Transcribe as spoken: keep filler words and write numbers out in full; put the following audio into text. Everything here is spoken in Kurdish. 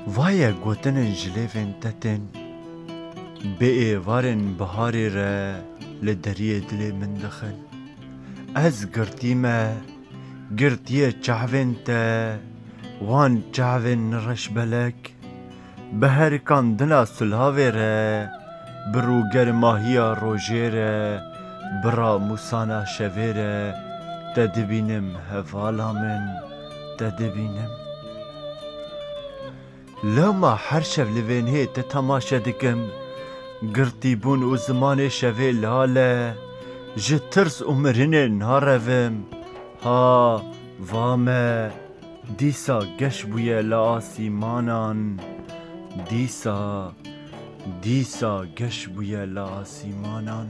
Vaye gotinên ji lêvên te tên, bê êvarên biharê re li deriyê dilê min dixin. Ez girtî me, girtiyê çavên te, wan çavên reşbelek, bi herikandina silavê re, bi rûgermahiya rojê re, bi ramûsana şevê re, te dibînim hevala min, te dibînim. Lewma her şev li vênhê te temaşe dikim. Girtîbûn û zimanê şevê lal e. Ji tirs û mirinê narevim. Ha, va me, dîsa geş bûye li asîmanan. Dîsa, dîsa geş bûye li asîmanan.